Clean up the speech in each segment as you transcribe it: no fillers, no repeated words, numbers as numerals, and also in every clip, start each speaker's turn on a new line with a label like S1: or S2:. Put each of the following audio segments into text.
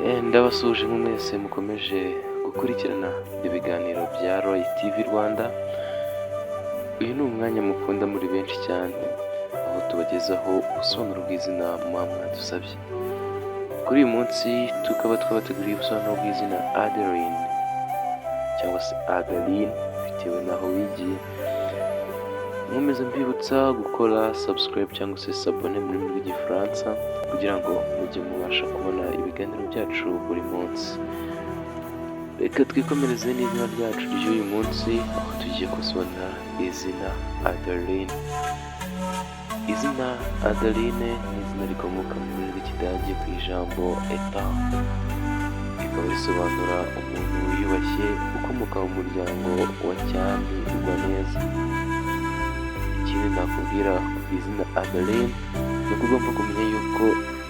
S1: Ndabasuhuje mwese mukomeje gukurikirana ibiganiro bya Roy TV Rwanda. Uyu ni umwanya mukunda muri benshi cyane, aho tubagezaho ubusobanuro bw'izina muba mwadusabye. Kuri uyu munsi tukaba twabateguriye ubusobanuro bw'izina Adeline cyangwa se Adeline, bitewe n'aho wigiye. Nkomeza mbibutsa gukora subscribe cyangwa se s'abonner mu rurimi rw'Igifaransa, kugira ngo mujye mubasha kubona ibiganiro byacu buri munsi. Reka twikomereze n'izina ryacu ry'uyu munsi, aho tugiye gusobanura izina Adeline. Izina Adeline ni izina rikomoka mu rurimi rw'Ikidage ku ijambo "etat", rikaba risobanura umuntu wiyubashye, ukomoka mu muryango wa cyami ugwa neza. Ikindi nakubwira ku izina Adeline ni uko ugomba kumenya yuko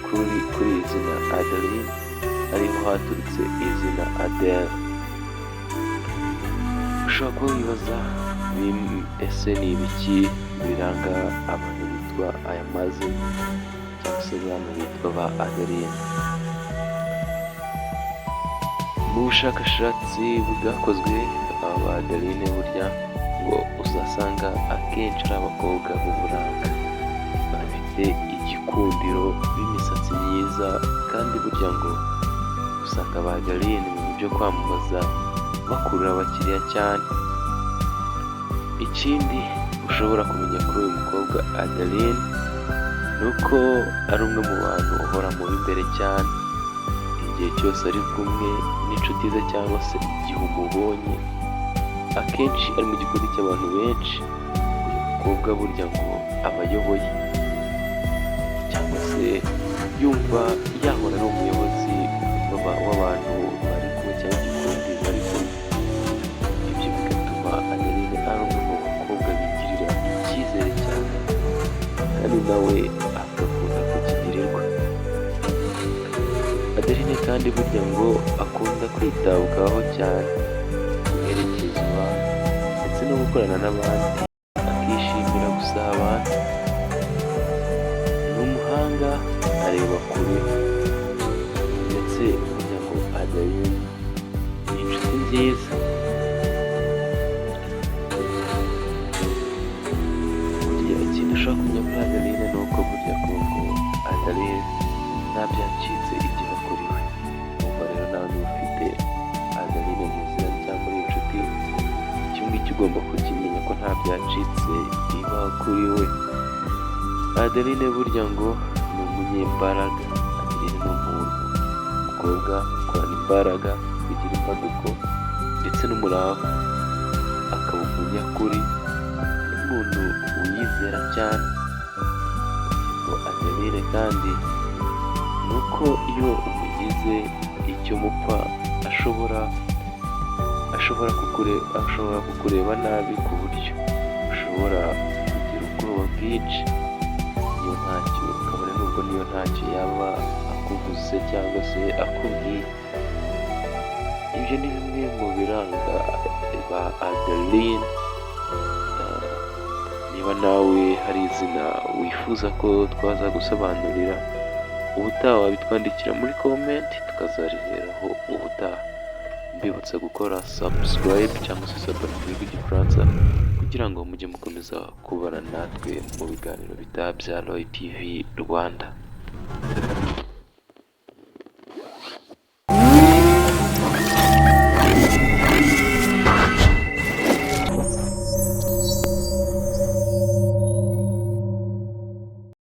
S1: kuri iri zina Adeline ariho haturutse izina Adele. Ushobora kuba wibaza: ese ni ibiki biranga abantu bitwa aya mazina, cyangwa se abantu bitwa ba Adeline? Mu bushakashatsi bwakozwe, aba ba Adeline burya ngo uzasanga akenshi ari abakobwa b'uburanga, bafite igikundiro, b'imisatsi myiza, kandi burya ngo usanga ba Adeline mu bintu byo kwamamaza bakurura abakiriya cyane. Ikindi ushobora kumenya kuri uyu mukobwa Adeline ni uko ari umwe mu bantu uhora mu b'imbere cyane. Igihe cyose ari kumwe n'inshuti ze cyangwa se igihe umubonye akenshi ari mu gikundi cy'abantu benshi, uyu mukobwa burya ngo aba ayoboye, cyangwa se yumva yahora ari umuyobozi w'abantu bari kumwe cyangwa igikundi bari kumwe. Ibyo bigatuma Adeline ari umwe mu bakobwa bigirira icyizere cyane, kandi nawe agakunda kukigirirwa. Adeline kandi burya ngo akunda kwitabwaho cyane, guherekezwa ndetse no gukorana n'abandi, akishimira gusabana. Ni umuhanga, areba kure, ndetse burya ngo Adeline ni inshuti nziza. Burya ikintu ushobora kumenya kuri Adeline ni uko burya ngo Adeline nta byacitse igihe kuri we. Umva rero nawe, niba ufite Adeline mu izina cyangwa muri inshuti, icyo ngicyo ugomba kukimenya ko nta byacitse iba kuri we. Adeline burya ngo ni umunyembaraga. Adeline ni umuntu, umukobwa ukorana imbaraga, ugira imbaduko ndetse n'umurava, akaba umunyakuri n'umuntu wiyizera cyane. Ngo Adeline kandi ni uko iyo umugize icyo mupfa, ashobora kukureba nabi ku buryo ushobora kugira ubwoba bwinshi, niyo ntacyo, kabone nubwo niyo ntacyo yaba akuvuze cyangwa se akubwiye. Ibyo ni bimwe mu biranga ba Adeline. Niba nawe hari izina wifuza ko twazagusobanurira ubutaha, wabitwandikira muri comment tukazariheraho ubutaha. Mbibutsa gukora subscribe cyangwa se s'abonner mu rurimi rw'Igifaransa, kugira ngo mujye mukomeza kubana natwe mu biganiro bitaha bya Roy TV Rwanda.